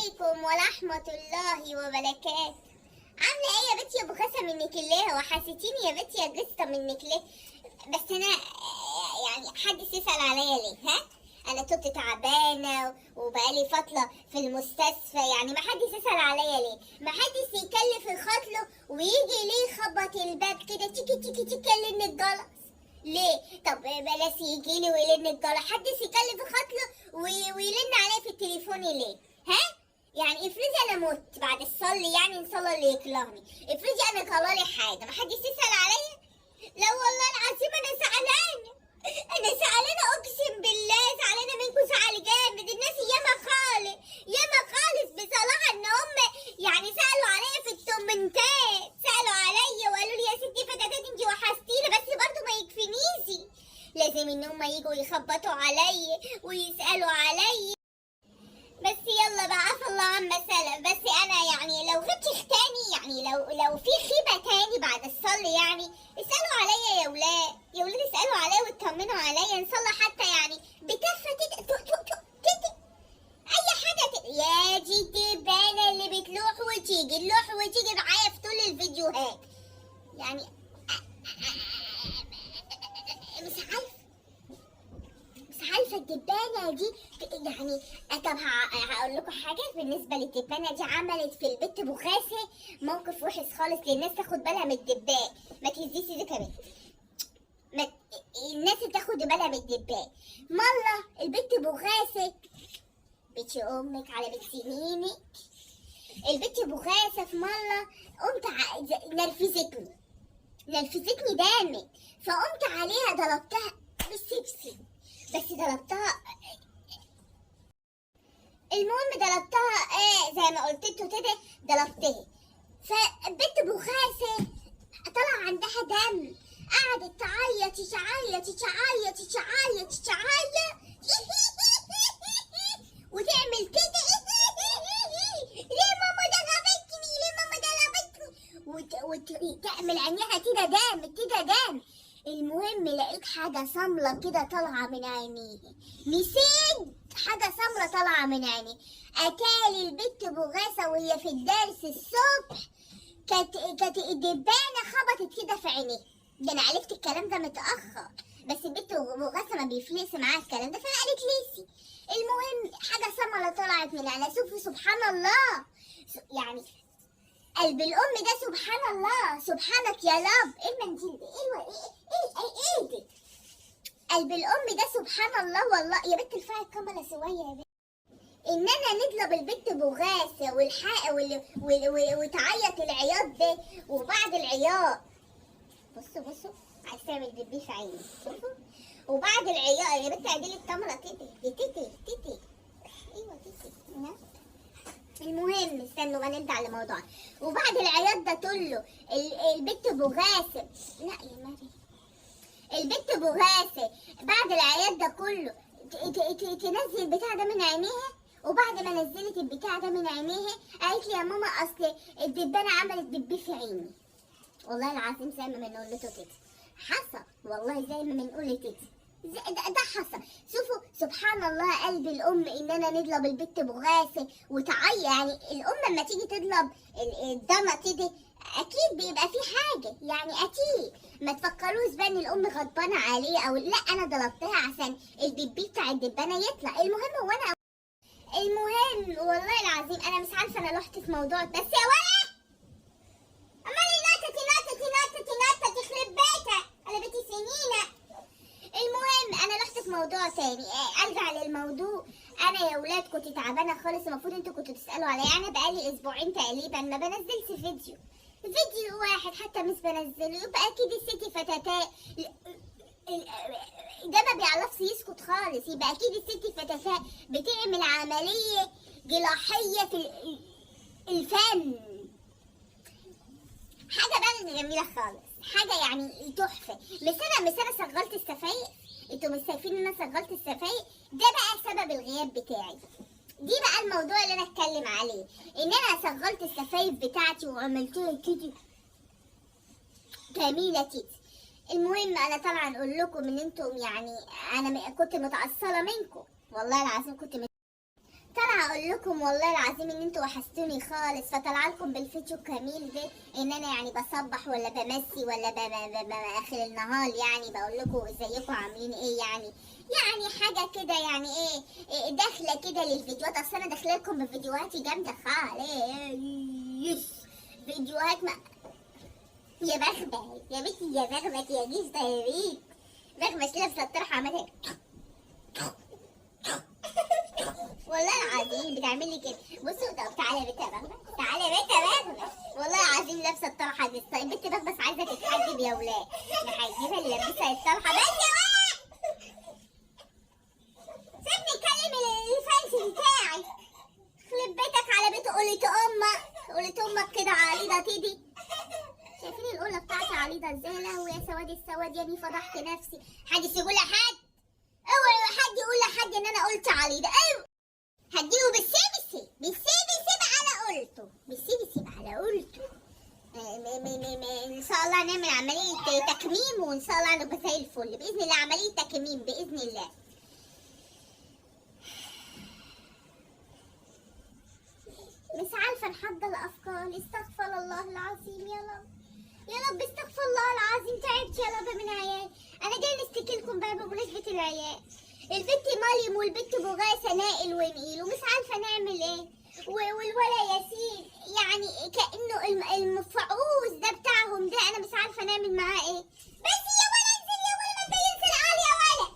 عليكم ورحمة الله وبركاته. عاملة ايه يا بنتي يا بخاسة منك الله؟ وحسيتيني يا بنتي يا قصة منك ليه؟ بس انا يعني حد يسأل عليا ليه؟ ها؟ انا كنت تعبانة وبقالي فترة في المستشفى، يعني ما حدش يسأل عليا ليه؟ ما حدش يكلف خاطره ويجي ليه يخبط الباب كده تيكي تيكي تيكي يرن الجرس ليه؟ طب بلاش يجيلي ويرن الجرس، حدش يكلف خاطره ويرن عليا في التليفون ليه؟ ها؟ يعني افرضي انا مت بعد الصلي، يعني ان شاء الله اللي يكرهني، افرضي انا جرالي حاجة ما حدش يسأل عليا؟ لا والله العظيم انا زعلانة، انا زعلانة اقسم بالله زعلانة منكم زعل جامد. الناس ياما خالص ياما خالص بصراحة ان هم يعني سالوا عليا في الكومنتات، سالوا عليا وقالوا لي يا ستي فتاتات انتي وحشتينا، بس برضه ما يكفينيش، لازم ان هم يجوا يخبطوا عليا ويسالوا عليا. بس يلا بقى عفى الله عما سلف. بس انا يعني لو غبت تاني، يعني لو في خيبه تاني بعد الصلي، يعني اسالوا عليا يا ولاد، يا ولاد اسالوا عليا واطمنوا عليا ان شاء الله، حتى يعني بتفه تت تو تو تو تت اي حاجة يا دي الدبانه اللي بتلوح وتيجي تلوح وتيجي معايا في طول الفيديوهات، يعني مش عارفه، مش عارفه الدبانه دي يعني. طب هقول لكم حاجة بالنسبة للدبانه دي، عملت في البيت بخاسه موقف وحش خالص، للناس تاخد بالها من الدبان. ما تهزيش ايدك يا بنت، ما الناس تاخد بالها من الدبان. مرة البت بغاسه، بيتي امك على بيت سنينك، البت بغاسه في مرة قمت نرفزتني، نرفزتني جامد، فقمت عليها ضربتها بالسبسي، بس ضربتها، المهم ضربتها ايه زي ما قلت لكم كده ضربتها. فالبت بخاسه طلع عندها دم، قعدت تعيط تعيط تعيط تعيط تعيط وتعمل كده، ليه ماما ضربتني، ليه ماما ضربتني، وتعمل عينيها كده دم كده دم. المهم لقيت حاجة سمرة كده طالعة من عينيها، نسيت حاجة سمرة طالعة من عينيها. أتالي البت بغاسة وهي في الدرس الصبح كانت الدبانة خبطت كده في عينيها. ده أنا عرفت الكلام ده متأخر، بس البت بغاسة ما بيفلس معاها الكلام ده، فقالت ليسي. المهم حاجة سمرة طلعت من عينيها. شوفوا سبحان الله، يعني قلب الأم ده سبحان الله، سبحانك يا رب. إيه المنديل ده؟ إيه إيه إيه إيه ده؟ قلب الأم ده سبحان الله والله. يا بنت ارفعي الكاميرا شوية يا بنت. إن أنا نضرب البت بغاسة والحق وتعيط العياط ده، وبعد العياط بصوا بصوا عايز تعمل دبي في عيني، شوفوا. وبعد العياط يا بنت اعدلي الكاميرا تتي دي تتي تتي، ايوه تتي. المهم استنوا بقى نرجع لموضوعنا. وبعد العياط ده كله البت بغاسة، لا يا مريم، البت بغاسة بعد العياط ده كله تنزل البتاع ده من عينيها. وبعد ما نزلت البتاع ده من عينيها قالت لي يا ماما اصل الدبانه عملت دبي في عيني. والله العظيم زي ما بنقول له كده حصل، والله زي ما بنقول كده ده حصل. شوفوا سبحان الله قلب الام ان انا نضرب البت بغاسه وتعيط. يعني الام لما تيجي تضرب الدمه كده اكيد بيبقى في حاجة، يعني اكيد ما تفكروش بقى ان الام غضبانه عليه او لا، انا ضربتها عشان البيبي بتاع الدبانه يطلع. المهم هو انا، المهم والله العظيم انا مش عارفه انا رحت في موضوع، بس يا ولا عمالي نطتي نطتي نطتي نطتي يخرب بيتك انا بنتي سنينه. المهم انا رحت في موضوع تاني، ارجع للموضوع. انا يا ولاد كنت تعبانة خالص، المفروض انتوا كنتوا تسالوا عليا. انا بقالي اسبوعين تقريبا ما بنزلش فيديو، فيديو واحد حتى مش بنزله، يبقى اكيد الست فتاتات ده ما بيعرفش يسكت خالص، يبقى اكيد الست فتاتات بتعمل عملية جراحية في الفم. حاجة بقى جميلة خالص، حاجة يعني تحفة. مش انا صغرت السفايف، انتوا مش شايفين ان انا صغرت السفايف؟ ده بقى سبب الغياب بتاعي، دي بقى الموضوع اللي انا اتكلم عليه، ان انا صغرت السفايف بتاعتي وعملتها كده جميلة كده. المهم انا طبعا اقول لكم ان انتم يعني انا كنت متعصبه منكم والله العظيم، كنت طلع هقول لكم والله العظيم ان انتوا وحشتوني خالص، فطلع لكم بالفيديو الجميل ده ان انا يعني بصبح ولا بمسي ولا اخر النهار، يعني بقول لكم ازيكم عاملين ايه، يعني حاجة كده، يعني ايه داخله كده للفيديوهات. اصل انا داخله لكم بفيديوهاتي جامدة خالص، فيديوهات ما يا بغبه يا بنتي، يا بغبه يا جيش ده يا بيت بغبه لابسه الطرحة عملها والله العظيم بتعمل لي كده. بصوا طب تعالى يا بنت يا بغبه، تعالى يا بنت يا بغبه، والله العظيم لابسه الطرحة دي. طيب بنت بغبه بس عايزه تتحجب يا ولاد، نحجبها اللي لابسها الطرحة بس يا ولاد. سيبني اتكلم ال fans بتاعي. خرب بيتك على بيت قولة امك، قولة امك كده عريضة تيدي. شايفين القلة بتاعتي عريضة ازاي؟ لهوي يا سواد السواد، يعني فضحت نفسي. حد يقول لحد، اوعى حد يقول لحد ان انا قلت عريضة. ايوه هديله بالسي بالسي بالسي على قولته، بالسي بالسي على قولته. ان شاء الله نعمل عملية تكميم وان شاء الله نبقى زي الفل باذن الله. عملية تكميم باذن الله. مش عارفه نحضر افكار. استغفر الله العظيم يا رب، يا رب استغفر الله العظيم، تعبت يا رب من عيال. انا جاي نشتكي لكم بقى بمناسبة العيال، البنت مريم والبنت بغاثه نائل ونقيل ومش عارفه نعمل ايه، والولا ياسين يعني كانه المفعوز ده بتاعهم ده، انا مش عارفه نعمل معاه ايه. بس يا ولا انزل يا ولا، ما تبينش العال يا ولا.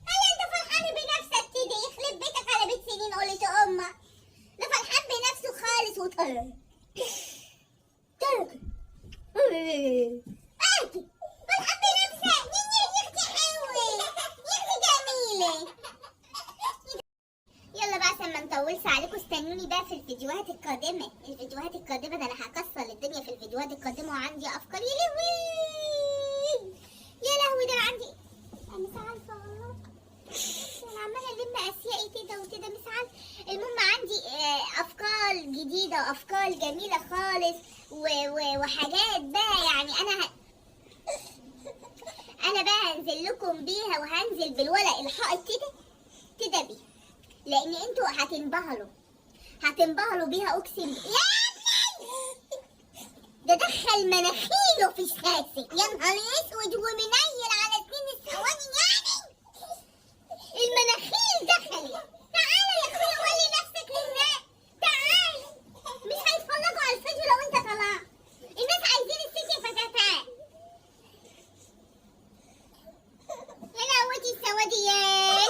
هل انت فرحان بنفسك كده؟ يخرب بيتك على بيت سنين قلت امك ده فرحان بنفسه خالص. وطلع طلع فرحان بنفسه. يا اختي حلوة، يا اختي جميلة. يلا بقى عشان ما نطولش عليكم، استنوني بقى في الفيديوهات القادمة. الفيديوهات القادمة ده انا هكسر الدنيا في الفيديوهات القادمة، وعندي افكار. يا لهوي يا لهوي، ده انا عندي، انا مش عارفه والله، انا عماله الم اشيائي كده وكده مش عارفه. المهم عندي افكار جديدة وافكار جميلة خالص وحاجات بقى، يعني انا بقى هنزل لكم بيها، وهنزل بالورق الحائط كده كده بيها، لان انتوا هتنبهروا، هتنبهروا بيها اقسم يا ابني. ده دخل مناخيره في الشاشة، يا نهار اسود ومنيل على سنين الثواني، يعني المناخير دخلت. تعالى يا اخويا ولي نفسك للناس، تعالى، مش هيتفرجوا على الفيديو لو انت طلعت. الناس عايزين الست فتافات. يا لهوتي السوادياني.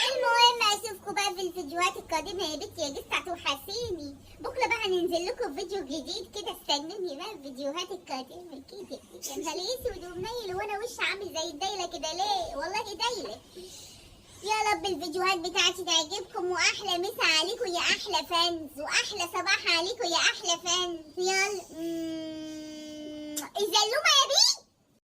المهم اشوفكم بقى في الفيديوهات القادمة يا بنتي يا جسة، هتوحشيني. بكره بقى هننزل لكم فيديو جديد كده، استنوني بقى الفيديوهات القادمة كده. يا نهار اسود ومنيل، وانا وشي عامل زي الدايله كده ليه؟ والله دايله. يا رب الفيديوهات بتاعتي تعجبكم، واحلى مسا عليكم يا احلى fans، واحلى صباح عليكم يا احلى fans. يلا الزلومه يا بيه.